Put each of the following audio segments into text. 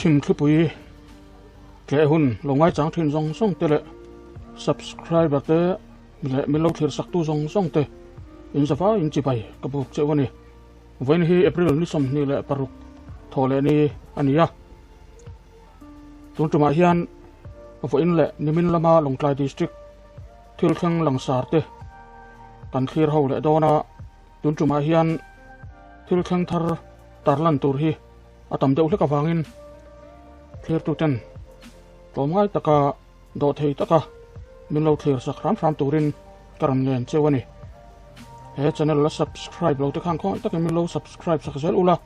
Chhim thlipui tleh hun lo ngaichang thin zawng zawng te leh subscriber te leh min lo thlir sak tu zawng zawng te in zava in chibai ka buk cheuh a ni. Vawiin hi April ni 26 thawh leh ni a ni a. Tun tumah hian vawiin leh nimin lama Lawngtlai District thil thleng langsar te kan thlir ho leh dawn a. Tun tumah hian thil thleng thar tarlan tur hi a tam deuh hlek avangin thlirtuten tlawmngai taka dawh thei taka min lo thlir sak hram hram turin ka rawn ngen cheu a ni. He channel la subscribe lo te khan khawngaih takin min lo subscribe sak zel ula,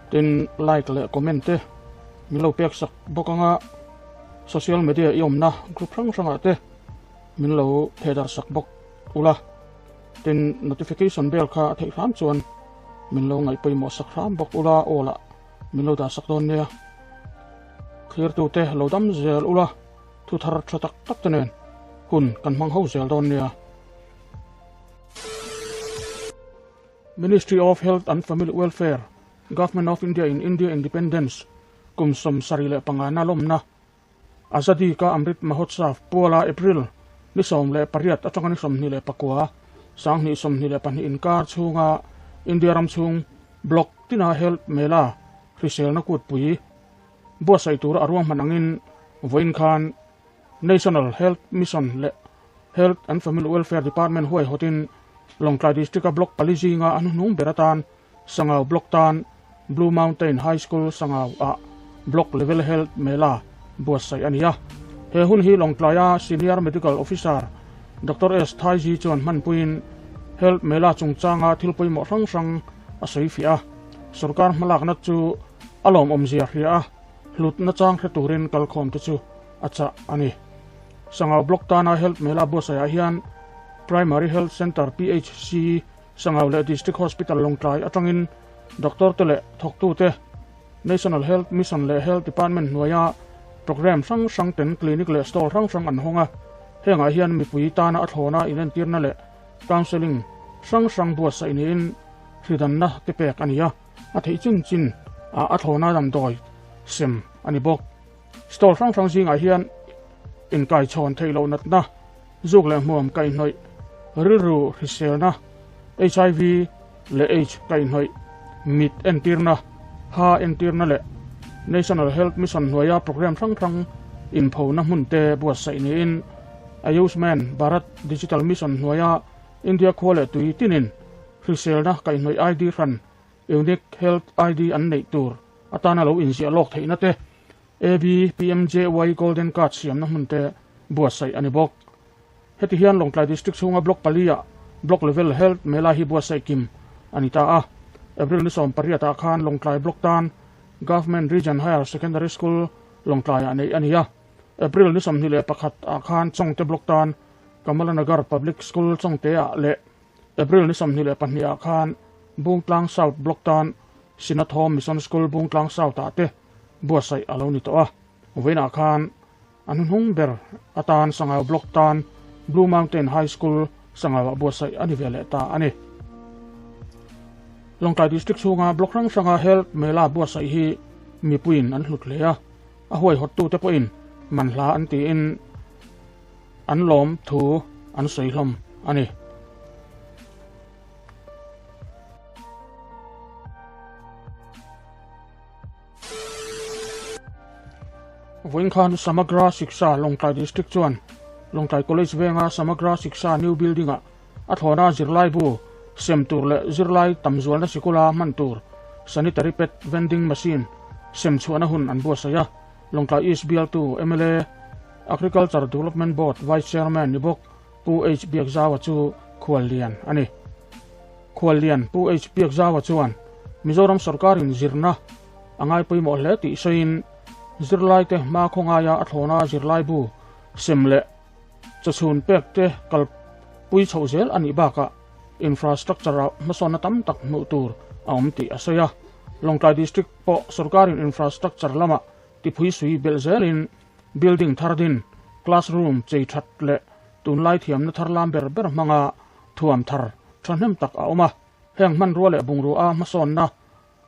tin like leh comment te min lo pek sak bawk anga social media i awmna group hrang hrangah te min lo thehdarh sak bawk ula. Tin, notification bell kha a theih hram chuan min lo ngaih pawimawh sak hram bawk ula aw lah min lo dah sak dawn nia. Thlirtute lo dam zel ula thu thar tha tak tak te nen hun kan hmang ho zel dawn nia. Ministry of Health and Family Welfare, Government of India in India Independence kum 75 na lawmna Azadi Ka Amrit Mahotsav puala April ni 18 atanga ni 29, 2022 inkar chhunga India ram chhung Block tina Health Mela hriselna kutpui buatsaih tura a ruang hman angin vawiin khan National Health Mission leh Health and Family Welfare Department huaihawtin Lawngtlai District-a Block pali zinga a hnuhnung ber atan Sangau Block tan Blue Mountain High School Sangau ah Block Level Health Mela buatsaih a ni a. He hun hi Lawngtlaia Senior Medical Officer Doctor S. Thaiji chuan hmanpuiin Health Mela chungchanga thil pawimawh hrang hrang a sawi fiah a. Sorkar hmalakna chu a lawmawmzia hria a, hlutna chang hre turin kalkhawmte chu a chah a ni. Sangau Block tana Health Mela buatsaihah hian Primary Health Centre, PHC, Sangau leh District Hospital Lawngtlai atangin doctor te leh thawktute National Health Mission leh Health Department hnuaia programme hrang hrang ten clinic leh stall hrang hrang an hawng a. Hengah hian mipui tana a thlawna inentirna leh counselling hrang hrang buatsaih niin hridanna te pek a ni a, a theih chin chin ah a thlawna damdawi sem a ni bawk. Stall hrang hrang zingah hian inkaichhawn theih loh natna, zuk leh hmuam kaihhnawih, rilru hriselna, hiv leh aids kaihhnawih, mit entirna, ha entirna leh National Health Mission hnuaia programme hrang hrang inphona hmun te buatsaih niin Ayushman Bharat Digital Mission hnuaia India khua leh tui tinin hriselna kaihhnawih ID hran Unique Health ID an neih tur atana lo inziah lawk theihna te, ABPMJY Golden Card siamna hmun te buatsaih a ni bawk. Heti hian Lawngtlai District chhunga Block pali ah Block Level Health Mela hi buatsaih kim a ni ta a. April ni 18 ah khan Lawngtlai Block tan Government Region Higher Secondary School Lawngtlai ah neih a ni a. April ni 21 ah khan Chawngte Block tan Kamalanagar Public School Chawngte ah leh April ni 22 ah khan Bungtlang South Block tan Sinathawm Mission School Bungtlang South ah te buatsaih a lo ni tawh a. Vawiinah khan a hnuhnung ber atan Sangau Block tan Blue Mountain High School Sangau ah buatsaih a ni ve leh ta a ni. Lawngtlai District chhunga Block hrang hranga Health Mela buatsaih hi mipuiin an hlut hle a, a huaihawttute pawhin manhla an tiin an lawm thu an sawi hlawm a ni. Vawiin khan Samagra Shiksha Lawngtlai District chuan Lawngtlai College venga Samagra Shiksha New Building-ah a thlawna zirlaibu sem tur leh zirlai tam zualna sikula hman tur sanitary pad vending machine sem chhuahna hun an buatsaih a. Lawngtlai East bialtu mla Agriculture Development Board Vice Chairman ni bawk Pu H Biakzaua chu khuallian a ni. Khuallian Pu H Biakzaua chuan Mizoram sorkarin zirna a ngai pawimawh hle tih sawiin zirlaite hma khawngaia a thlawna zirlaibu sem leh chawchhun pekte kalpui chhoh zel a nih bakah infrastructure-ah hmasawnna tam tak hmuh tur a awm tih a sawi a. Lawngtlai District pawh sorkarin infrastructure lamah tiphui sui belh zelin Building thar din, classroom chei that leh tunlai thiamna thar lam ber ber hmanga thuam thar thahnem tak a awm a. Heng hmanrua leh bungrua hmasawnna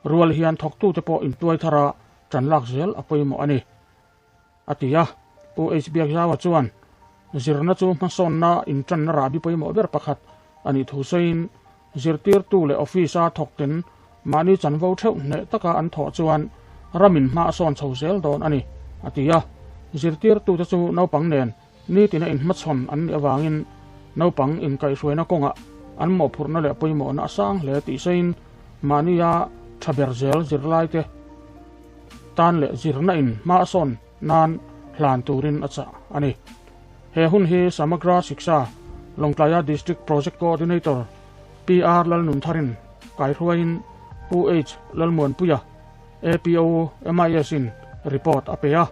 rual hian thawktute pawh intuai thar a, ṭan lak zel a pawimawh a ni, a ti a. Pu HBiakzaua chuan zirna chu hmasawnna inṭanna rahbi pawimawh ber pakhat a nih thu sawiin, zirtirtu leh office-a thawkten mahni chanvo theuh hneh taka an thawh chuan ramin hma a sawn chho zel dawn a ni, a ti a. Zirtirtute chu naupang nen nitina inhmachhawn an nih avangin naupang inkaihhruaina kawngah an mawhphurhna leh pawimawhna a sang hle tih sawiin mahnia tha ber zel zirlaite tan leh zirna in hma a sawn nan hlan turin a chah a ni. He hun hi Samagra Shiksha Lawngtlaia District Project Coordinator PR Lalnuntharin kaihruaiin Pu H Lalmuanpuia APO MIS in report a pe a.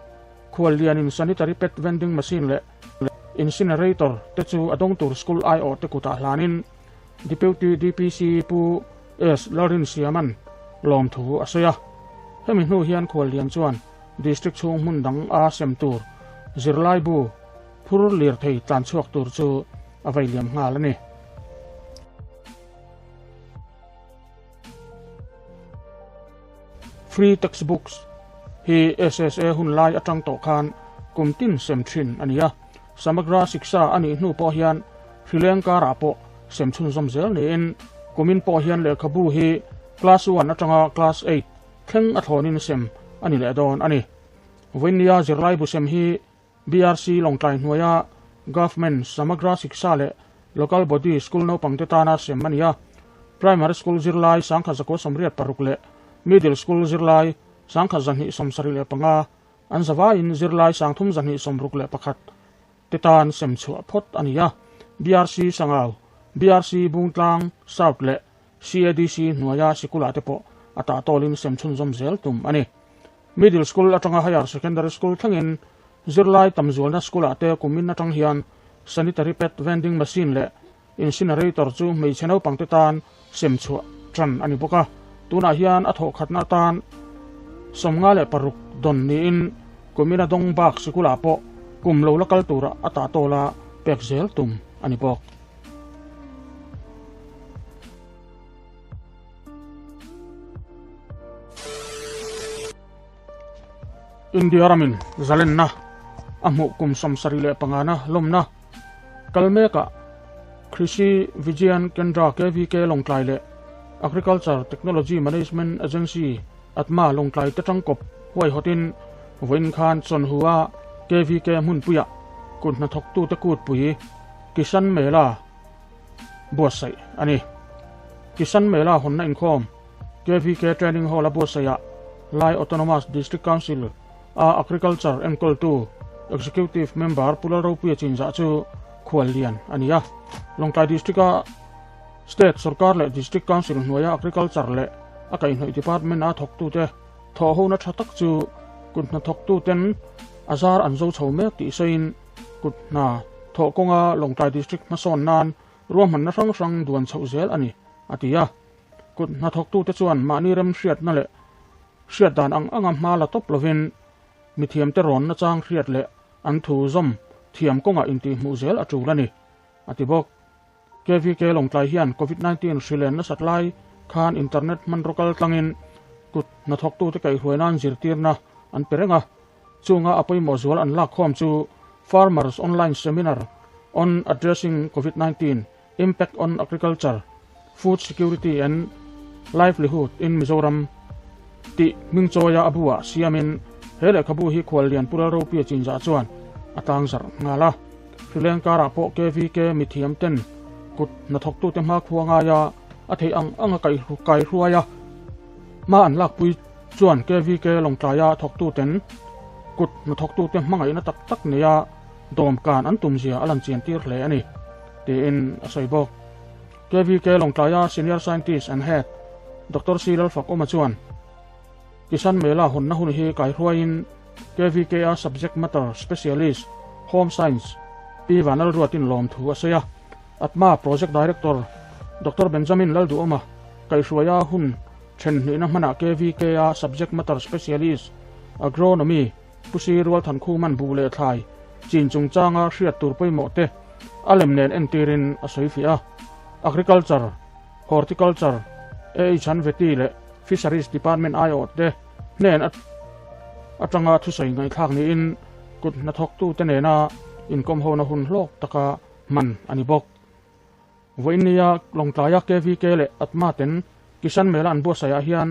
Khuallianin sanitary pad vending machine leh incinerator te chu a dawng tur school aiawh te kutah hlanin Deputy DPC Pu S Lalrinsiama'n lawmthu a sawi a. Hemi hnu hian khuallian chuan district chhung hmun dang a sem tur zirlaibu phur lirthei tlan chhuak tur chu a vei liam nghal a ni. Free textbooks hi SSA hun lai atang tawh khan kum tin sem thin a ni a, Samagra Shiksha a nih hnu pawh hian hrileng karah pawh sem chhunzawm zel niin kumin pawh hian lehkhabu hi class one atanga class eight thleng a thlawnin sem a ni leh dawn a ni. Vawinia zirlaibu sem hi BRC Lawngtlai hnuaia Government Samagra Shiksha leh Local Body School naupangte tana sem a ni a. Primary School zirlai 1186 leh Middle School zirlai 1275 an zavaiin zirlai 3261 te tan sem chhuah phawt a ni a. BRC Sangau, BRC Bungtlang South leh CADC hnuaia sikulah te pawh a tahtawlin sem chhunzawm zel tum a ni. Middle School atanga Higher Secondary School thlengin zirlai tam zualna school-ah te kumin atang hian sanitary pad vending machine leh incinerator chu hmeichhe naupangte tan sem chhuah tan a ni bawk a. Tunah hian a thawhkhatna atan 56 dawn niin kumina dawng bak sikulah pawh kum lo la kal tura a tahtawla pek zel tum a ni bawk. India ramin zalenna a hmuh kum 75 na lawmna kal mekah Krishi Vigyan Kendra KVK Lawngtlai leh Agriculture Technology Management Agency ATMA Lawngtlai te tangkawp huaihawtin vawiin khan Chawnhua KVK hmunpuiah kut hnathawktute kutpui Kisan Mela buatsaih a ni. Kisan Mela hawnna inkhawm KVK Training Hall a buatsaihah Lai Autonomous District Council a Agriculture enkawltu Executive Member Pu Lalropuia Chinzah chu khual lian a ni a. Lawngtlai District-a State Sorkar leh District Council hnuaia Agriculture leh a kaihhnawih Department a thawktute thawhhona tha tak chu kut hnathawktuten a zar an zo chho mek tih sawiin Kut hna thawh kawnga Lawngtlai District hmasawn nan ruahmanna hrang hrang duan chhoh zel a ni, a ti a. Kut hnathawktute chuan mahni rem hriatna leh hriat dan ang anga hma la tawp lovin mithiamte rawnna chang hriat leh an thu zawm thiam kawngah intihhmuh zel a tul a ni, a ti bawk. KVK Lawngtlai hian Covid 19 hri len nasat lai khan internet hmanraw kal tlangin kut hnathawktute kaihhruai nan zirtirna an pe reng a. Chunga a pawimawh zual an lakkhawm chu Farmers Online Seminar on Addressing Covid 19 Impact on Agriculture, Food Security and Livelihood in Mizoram tih hmingchawia a buah siamin he lehkhabu hi khuallian Pu Lalropuia Chinzah chuan a tlangzarh nghal a. Hrileng karah pawh KVK mithiam ten kut hnathawktute hmakhua ngaia a theih ang anga kaihruai a, hma an lakpui chuan KVK Lawngtlaia thawktuten kut hnathawktute hmangaihna tak tak neia dawmkan an tumzia a lan chiantir hle a ni, tiin a sawi bawk. KVK Lawngtlaia Senior Scientist and Head Doctor C Lalfakawma chuan Kisan Mela hawnna hun hi kaihruaiin KVK-a Subject Matter Specialist, Home Science, Pi Vanlalruatin lawmthu a sawi a. ATMA Project Director Doctor Benjamin Lalduhawma kaihhruaia hun then hnihna hmanah KVK-a Subject Matter Specialist, Agronomy, Pu Si Rualthankhuman buh leh thlai chin chungchanga hriat tur pawimawh te a lem nen entirin a sawi fiah a. Agriculture, Horticulture, AH-an Vety leh Fisheries Department aiawhte hnen a. atanga thusawi ngaihthlak niin kut hnathawktute nena inkawmhona hun hlawk taka hman a ni bawk. Vawiinnia Lawngtlaia KVK leh Atma ten Kisan Mela an buatsaihah hian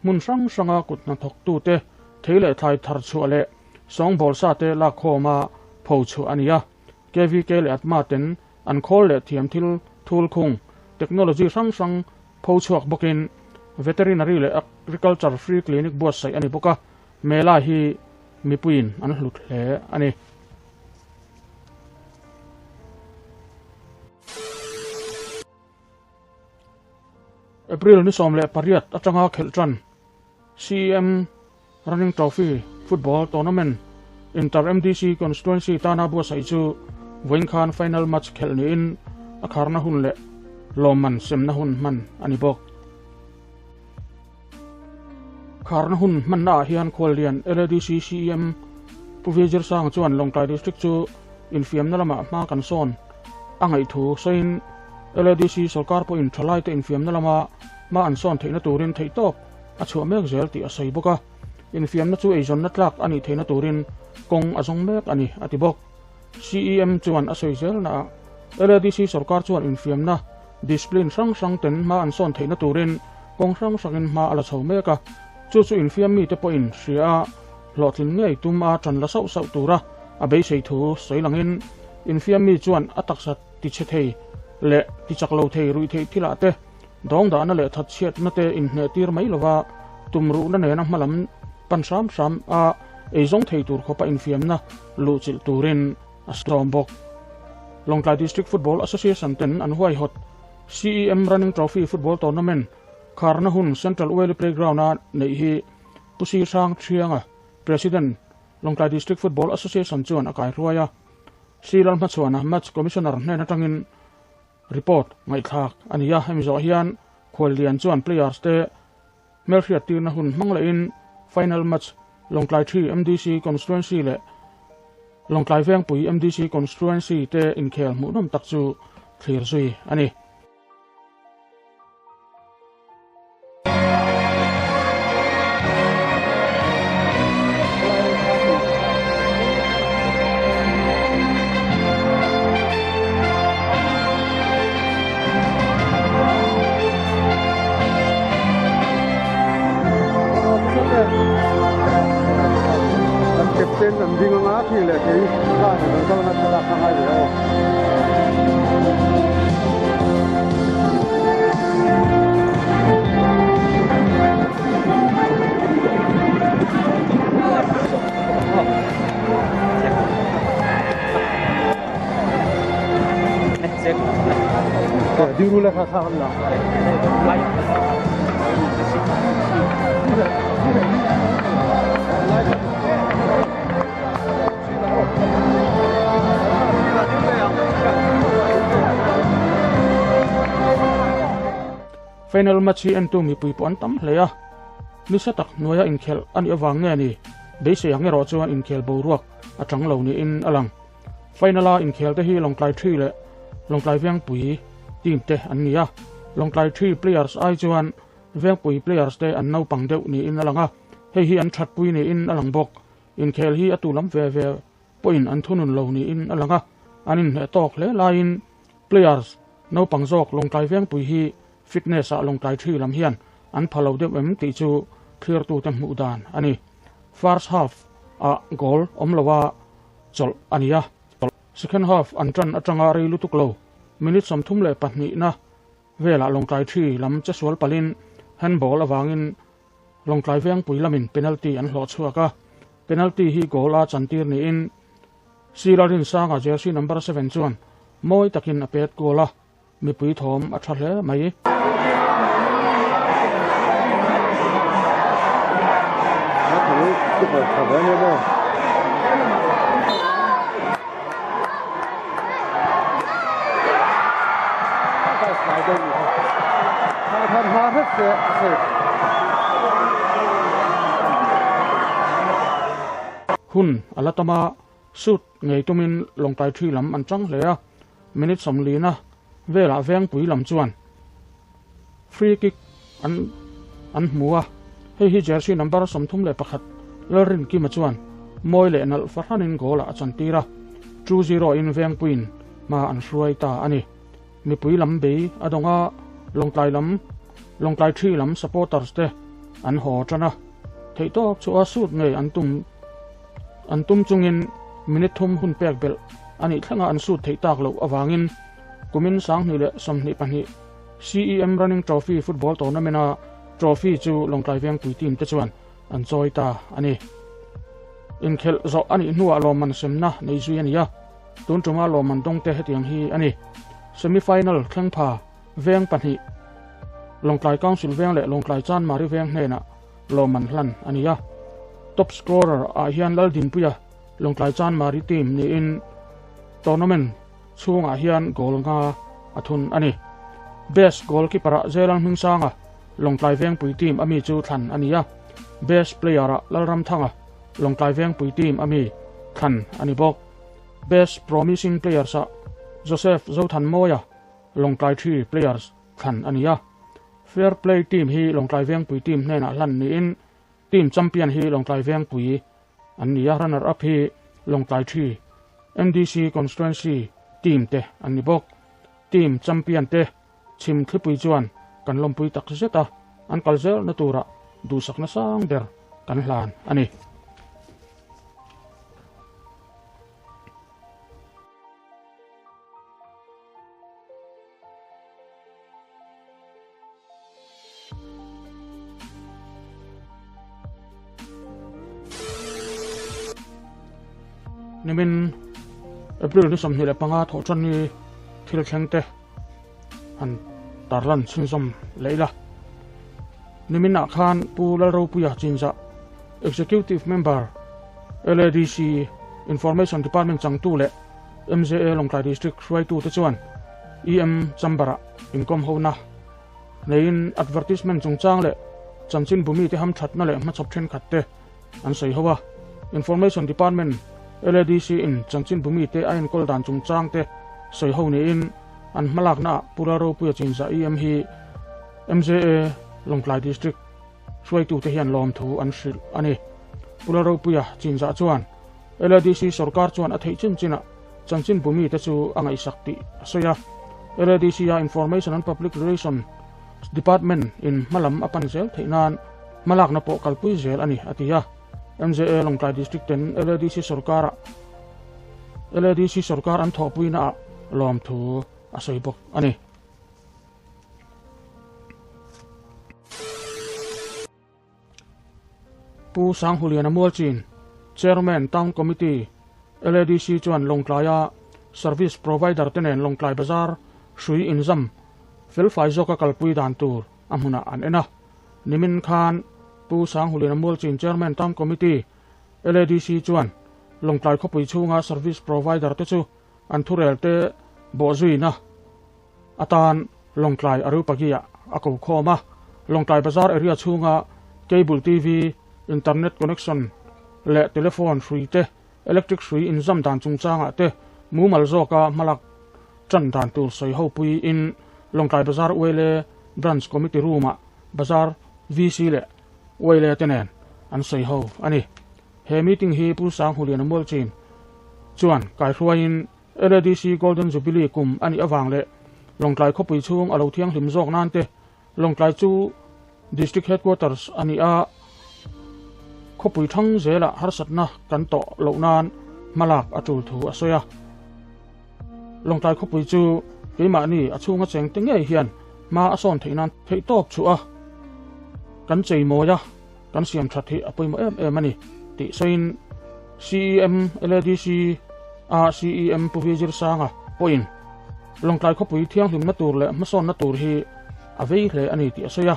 hmun hrang hranga kut hnathawktute thei leh thlai thar chhuah leh sawngbawl sa te lakkhawma pho chhuah a ni a. KVK leh Atma ten an khawl leh thiam thil thul khung technology hrang hrang pho chhuak bawkin Veterinary leh Agriculture Free Clinic buatsaih a ni bawk a, Mela hi mipuiin an hlut hle a ni. April ni 18 atanga khelh tan CEM Running Trophy Football Tournament Inter MDC Constituency tana buatsaih chu vawiin khan final match khelh niin a kharna hun leh lawmman semna hun hman a ni bawk. Kharna hun hmanna ah hian Khuallian LADC CEM Pu Vijir Sang chuan Lawngtlai District chu infiamna lamah hma kan sawn a ngaih thu sawiin LADC sawrkar pawhin thalaite infiamna lama hma an sawn theihna turin theihtawp a chhuah mek zel tih a sawi bawk a, infiamna chu eizawnna tlak a nih theihna turin kawng a zawng mek a ni a ti bawk. CEM chuan a sawi zelnaah LADC sawrkar chuan infiamna discipline hrang hrang ten hma an sawn theihna turin kawng hrang hrangin hma a la chho mek a, chu chu infiam mite pawhin hria a hlawhtlin ngei tum a tan la sauh sauh tura a beisei thu sawi langin infiam mi chuan a taksa tichhe thei leh tichak lo thei ruih theih thilah te dawngdahna leh thatchhiatna te inhneh tir mai lova tumruhna nena hmalam pan hram hram a eizawng thei tur khawpa infiamna luhchilh turin a sawm bawk. Lawngtlai District Football Association ten an huaihawt CEM Running Trophy Football Tournament kharna hun Central Ueli Playground-a neih hi Pu Sir Hrang Thianga, President, Lawngtlai District Football Association chuan a kaihruai a. Sri Lalhmachhuana Match Commissioner hnen atangin report ngaihthlak a ni a. Hemi zawh hian Khuallian chuan players te hmelhriat tirna hun hmang lehin final match Lawngtlai Thi MDC Constituency leh Lawngtlai Vengpui MDC Constituency te inkhel hmuhnawm tak chu thlir zui a ni. An captain an ding anga khi leh kei line ah kan kal anga thlalak kha ngai ve aw. Final match hi entu mipui pawh an tam hle a, nisa tak hnuaia inkhelh a nih avang nge ni beisei ang erawh chuan inkhel boruak a chang lo niin a lang. Final-a inkhelte hi Lawngtlai Thi leh Lawngtlai Vengpui team te an ni a, Lawngtlai Thi players ai chuan Vengpui players te an naupang deuh niin a lang a, hei hi an thatpui niin a lang bawk. Inkhel hi a tu lam ve ve pawhin an thunun lo niin a lang a, an inhneh tawk hle laiin players naupang zawk Lawngtlai Vengpui hi fitness-ah Lawngtlai Thi lam hian an pha lo deuh em tih chu thlirtute hmuh dan a ni. First half-ah goal awm loa chawlh a ni a, second half an tan atanga rei lutuk lo, minute 32 na velah Lawngtlai Thi lam che sual palhin handball avangin Lawngtlai Vengpui lamin penalty an hlawh chhuak a, penalty hi goal a chantir niin Sir Rinsanga jersey number 7 chuan mawi takin a pet goal a, mipui thawm a tha hle mai. Hun a la tam a, shoot ngei tumin Lawngtlai Thi lam an chang hle a. Minute 40 na velah Vengpui lam chuan free kick an an hmu a, hei hi jersey number 31 Lalrinkima chuan mawi leh nalh fahranin goal ah a chantir a, 2-0 in Vengpuiin hma an hruai ta a ni. Mipui lam bei a dawng a, Lawngtlai lam Lawngtlai thi lam supporters te an haw tan a, theihtawp chu a sut ngei an tum an tum chungin minute thum hun pek belh a nih thlenga an sut theih tak loh avangin kumin 2022 CEM Running Trophy Football Tournament a trophy chu Lawngtlai Vengpui team te chuan an chawi ta a ni. Inkhelh zawh a nih hnuah lawmman semna nei zui a ni a, tun tuma lawmman dawngte hetiang hi a ni. Semi-final thleng pha veng pahnih, Lawngtlai Council veng leh Lawngtlai Chanmari veng hnenah lawmman hlan a ni a. Top scorer ah hian Laldinpuia Lawngtlai Chanmari team niin tournament chhungah hian goal nga a thun a ni. Best goalkeeper ah Zelang Hmingsanga Lawngtlai Vengpui team ami chu thlan a ni a, Best Player ah Lalramthanga, Lawngtlai Vengpui team ami thlan a ni bawk. Best Promising Players ah Joseph Zothanmawia, Lawngtlai Thi Players thlan a ni a. Fair Play team hi Lawngtlai Vengpui team hnenah hlan niin team champion hi Lawngtlai Vengpui an ni a, runner up hi Lawngtlai Thi MDC Constituency team te an ni bawk. Team champion te Chhim thlipui chuan kan lawmpui tak zet a, an kal zelna turah duhsakna sang ber kan hlan a ni. Nimin April ni 25 thawhṭan ni thil thleng te han tarlan chhunzawm leh ila. Niminah khan Pu Lalropuia Chinzah, Executive Member, LADC, Information Department changtu leh MJA Lawngtlai District hruaitute chuan EM Chamber-ah inkawm hona neiin advertisement chungchang leh chanchinbu mite hamthatna leh hmachhawp thenkhat te an sawi ho a. Information Department, LADC, in chanchinbu mite a enkawl dan chungchang te sawi ho niin an hmalaknaah Pu Lalropuia Chinzah EM hi MJA Lawngtlai District hruaitute hian lawmthu an hrilh a ni. Pu Lalropuia Chinzah chuan LADC sorkar chuan a theih chin chinah chanchinbu mite chu a ngaihsak tih a sawi a. LADC-a Information and Public Relations Department in hmalam a pan zel theih nan hmalakna pawh kalpui zel a ni, a ti a. MJA Lawngtlai District ten LADC sorkara LADC sorkar an thawhpuinaah lawmthu a sawi bawk a ni. Pu Sanghuliana Mualchin, Chairman, Town Committee, LADC chuan Lawngtlaia Service Provider te nen Lawngtlai Bazar hrui inzam felfai zawka kalpui dan tur a hmunah an en a. Nimin khan Pu Sanghuliana Mualchin, Chairman, Town Committee, LADC chuan Lawngtlai khawpui chhunga Service Provider te chu an thurel te bawhzuina atan Lawngtlai Areopagy-ah a ko khawm a, Lawngtlai Bazar area chhunga Cable TV, Internet connection leh telephone hrui te, electric hrui inzam dan chungchangah te mumal zawka hmalak tan dan tur sawi ho puiin Lawngtlai Bazar Uaile Branch Committee Room-ah Bazar VC leh Uaile te nen an sawi ho a ni. He meeting hi Pu Sanghuliana Mualchin chuan kaihruaiin LADC Golden Jubilee kum a nih avang leh Lawngtlai khawpui chhung a lo thianghlim zawk nan te Lawngtlai chu District Headquarters a ni a, khawpui thang zelah harsatna kan tawh loh nan hmalak a tul thu a sawi a. Lawngtlai khawpui chu keimahni a chhunga cheng te ngei hian hma a sawn theih nan theihtawp chhuah a, kan chei mawi a, kan siam that hi a pawimawh em em a ni tih sawiin CEM LADC a CEM Pu Vizirsanga pawhin Lawngtlai khawpui thianghlimna tur leh hmasawnna tur hi a vei hle a ni tih a sawi a,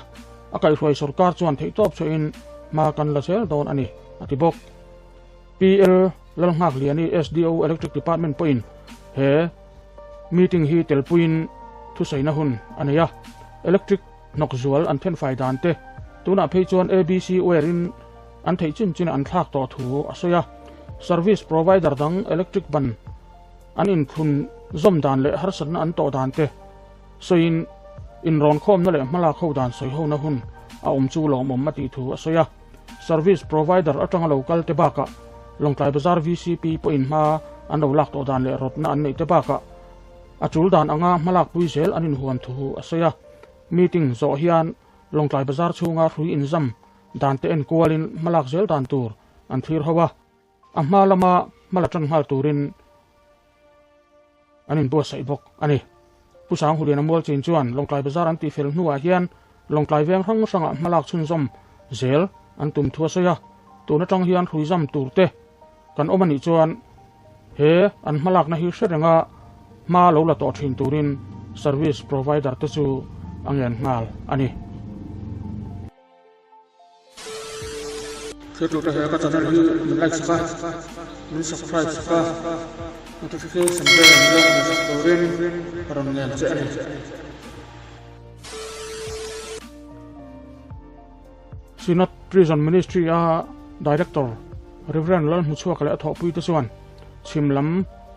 a kaihhruai sorkar chuan theihtawp chhuahin hma kan la zel dawn a ni a ti bawk. PL Lalnghakliani SDO Electric Department pawhin he meeting hi telpuiin thusaina hun a nei a, Electric hnawk zual an thenfai dan te, tunah phei chuan ABC wire in an theih chin chin an thlak tawh thu a sawi a. Service provider dang electric ban an inthlun zawm dan leh harsatna an tawh dan te sawiin inrawnkhawmna leh hmalak ho dan sawi hona hun a awm chu lawmawm a tih thu a sawi a. Service provider atanga lo kal te bakah Lawngtlai Bazar vcp pawhin hma an lo lak tawh dan leh rawtna an neih te bakah a tul dan anga hmalakpui zel an inhuam thu a sawi a. Meeting zawh hian Lawngtlai Bazar chhunga hrui inzam dan te en kualin hmalak zel dan tur an thlir ho a, a hma lama hmala tan nghal turin an inbuatsaih bawk a ni. Pu Sanghuliana Mualchin chuan Lawngtlai Bazar an tihfel hnuah hian Lawngtlai veng hrang hrangah hmalak chhunzawm zel an tum thu a sawi a, tun atang hian hruizam tur te kan awm a nih chuan he an hmalakna hi hre renga hma lo la tawh thin turin service provider te chu a ngen nghal a ni. Thiltute he ka channel hi min like sak a, min subscribe sak a, notification bell min lo hmuh sak turin ka rawn ngen che a ni. Synod Prison Ministry a Director Rev. Lalhmuchhuaka leh a thawhpuite chuan chhim lam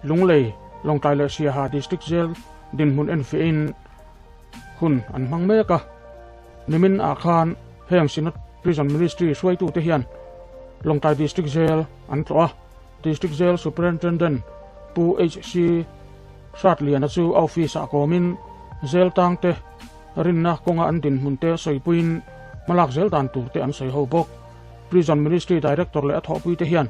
Lunglei, Lawngtlai leh Siaha District Jail dinhmun enfiahin hun an hmang mek a. Nimin ah khan heng Synod Prison Ministry hruaitute hian Lawngtlai District Jail an tlawh a. District Jail Superintendent Pu HC Hratliana chu a office ah kawmin jail tangte Rinna kawnga an dinhmun te sawipuiin hmalak zel dan tur te an sawi ho bawk. Prison Ministry Director leh a thawhpui te hian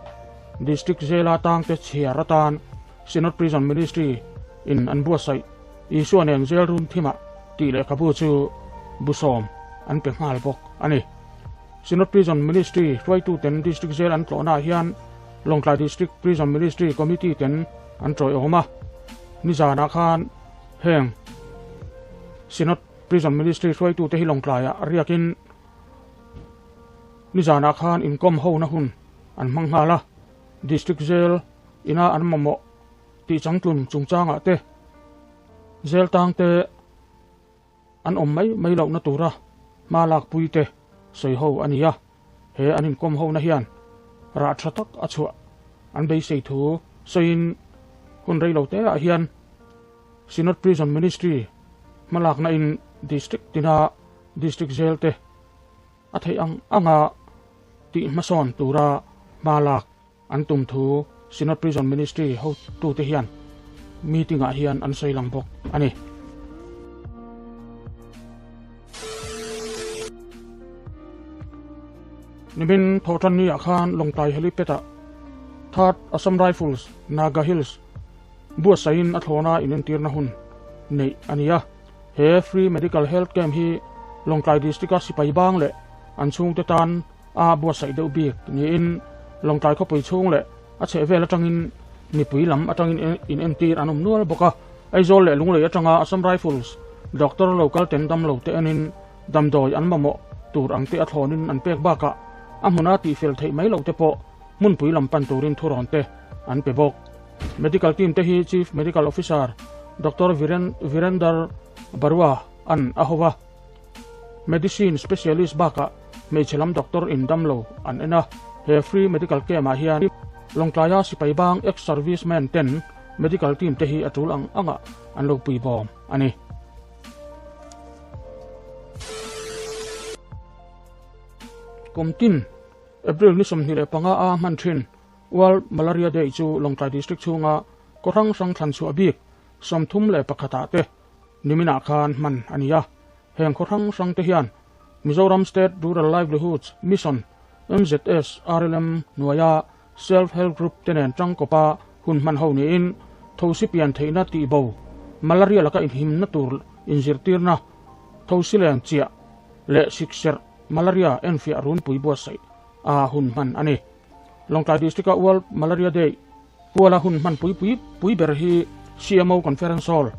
District Jail-a tangte chhiar atan Synod Prison Ministry in an buatsaih Isua nen jail room thimah tih lehkhabu chu busawm an pe nghal bawk a ni. Synod Prison Ministry hruaituten District Jail an tlawhnaah hian Lawngtlai District Prison Ministry Committee ten an tawiawm a, nizanah khan Heng Synod Prison Ministry hruaitute hi Lawngtlaiah a riakin nizanah khan inkawm hona hun an hmang nghal a, District Jail ina an mamawh tih changtlun chungchangah te jail tangte an awm mai mai lohna tura hma lakpui te sawi ho a ni a, he an inkawm hona hian rah tha tak a chhuah an beisei thu sawiin hun rei lo te ah hian Synod Prison Ministry hmalakna in District tina District Jail te a theih ang anga tih hmasawn tura hma lak an tum thu Synod Prison Ministry hotute hian meeting ah hian an sawi lang bawk a ni. Nimin Thawhtanni ah khan Lawngtlai Helipad ah Third Assam Rifles Naga Hills buatsaihin a thlawna inentirna hun neih a ni a. He Free Medical Health Camp hi Lawngtlai District a sipai bang leh an chhungte tan a buatsaih deuh bik niin Lawngtlai khawpui chhung leh a chhehvel atangin mipui lam atangin inentir an awm nual bawk a. Aizawl leh Lunglei atanga Assam Rifles doctor local ten damlo te enin damdawi an mamawh tur ang te a thlawnin an pek bakah a hmuna tihfel theih mai loh te pawh hmunpui lam pan turin thurawn te an pe bawk. Medical team te hi Chief Medical Officer Doctor Virender Barua an a ho a. Medicine specialist bakah hmeichhe lam doctor in damlo an en a, he free medical camp ah hian Lawngtlaia sipai bang ex-servicemen ten medical team te hi a tul ang angah an lo pui bawm a ni. Kum tin April ni 25 a hman thin World Malaria Day chu Lawngtlai District chhunga khaw hrang hrang thlan chhuah bik 31 ah te Niminah khan hman a ni a, heng khaw hrang hrang te hian Mizoram State Rural Livelihoods Mission, MZS, RLM, hnuaia Self Help Group te nen tangkawpa hun hman ho niin thosi pian theihna tihbo, malaria laka inhimna tur inzirtirna, thosi len chiah leh sikserh malaria enfiah runpui buatsaih a hun hman a ni. Lawngtlai District-a World Malaria Day Puala hun hman pui pui pui ber hi CMO Conference Hall,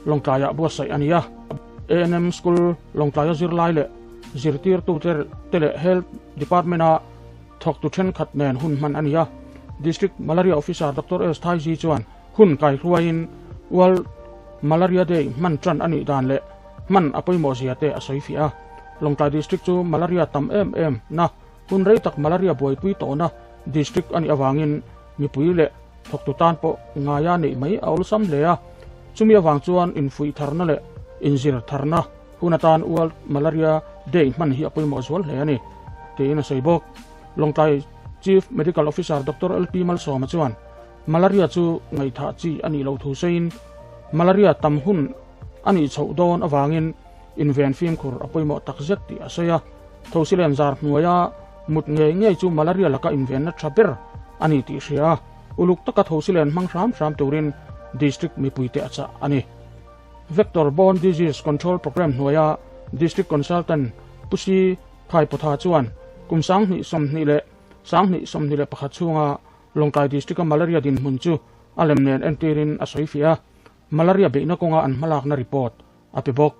Lawngtlaiah buatsaih a ni a. ANM School Lawngtlaia zirlai leh zirtirtute te leh Health Department-a thawktu thenkhat nen hun hman a ni a. District Malaria Officer Doctor S. Thaiji chuan hun kaihruaiin World Malaria Day hman tan a nih dan leh hman a pawimawh zia te a sawi fiah a. Lawngtlai District chu malaria tam em em na hun rei tak malaria buaipui tawhna District a nih avangin mipui leh thawktu tan pawh ngaia neih mai a awlsam hle a, chumi avang chuan infuih tharna leh inzir tharna hun atan World Malaria Day hman hi a pawimawh zual hle a ni. tiin a sawi bawk. Lawngtlai Chief Medical Officer Doctor LP Malsawma chuan malaria chu ngaihthah chi a nih loh thu sawiin malaria tam hun a nih chhoh dawn avangin inven fimkhur a pawimawh tak zet tih a sawi a. Thosilen zar hnuaia mut ngei ngei chu malaria laka invenna tha ber a ni tih hria a, uluk taka thosilen hmang hram hram turin district mipuite a chah a ni. Vector Borne Disease Control Programme hnuaia District Consultant Pu Si Khaipawtha chuan kum 2021 chhunga Lawngtlai District-a malaria dinhmun chu a lem nen entirin a sawi fiah a, malaria beihna kawnga an hmalakna report a pe bawk.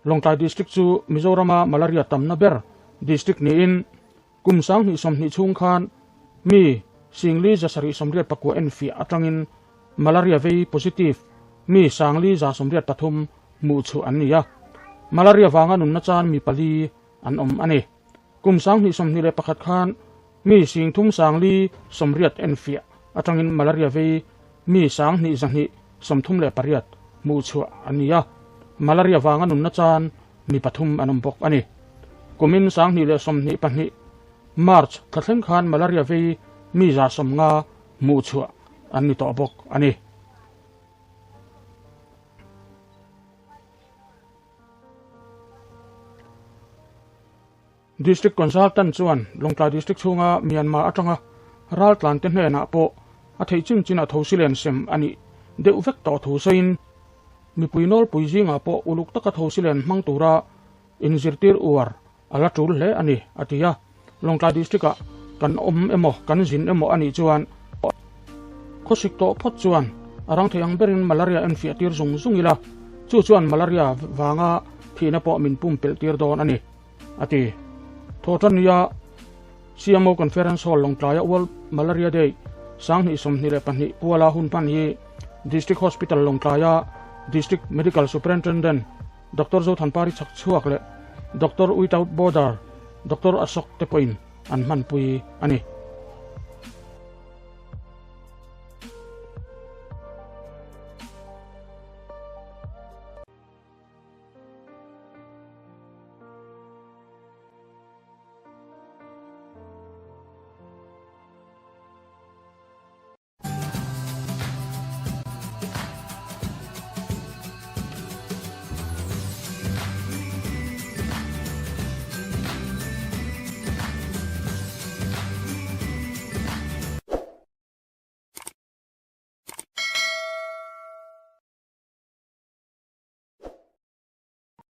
Lawngtlai District chu Mizorama malaria tamna ber district niin Kum 2020 chhung khan mi 7,789 enfiah atangin malaria vei positive mi 4,183 hmuh chhuah an ni a, malaria vanga nunna chan mi pali an awm a ni. Kum 2021 khan mi 3,480 enfiah atangin malaria vei mi 2,238 hmuh chhuah an ni a, malaria vanga nunna chan mi pathum an awm bawk a ni. Kumin 2022 March thla thleng khan malaria vei mi 150 hmuh chhuah an ni tawh bawk a ni. District Consultant chuan Lawngtlai District chhunga Myanmar atanga raltlante hnenah pawh a theih chin chin a thosilen sem a nih deuh vek tawh thu sawiin mipui nawlpui zingah pawh uluk taka thosilen hmang tura inzirtir uar a la tul hle a ni, a ti a. Lawngtlai District-ah kan awm emaw kan zin emaw a nih chuan khawsik tawh phawt chuan a rang thei ang berin malaria enfiah tir zung zung ila, chu chuan malaria vanga thihna pawh min pumpelh tir dawn a ni. A ti. Thawhtannia CMO Conference Hall Lawngtlaia World Malaria Day 2022 puala hun hman hi District Hospital Lawngtlaia District Medical Superintendent Doctor Zothanpari Chhakchhuak leh Doctor Without Border Doctor Ashok te pawhin an hmanpui a ni.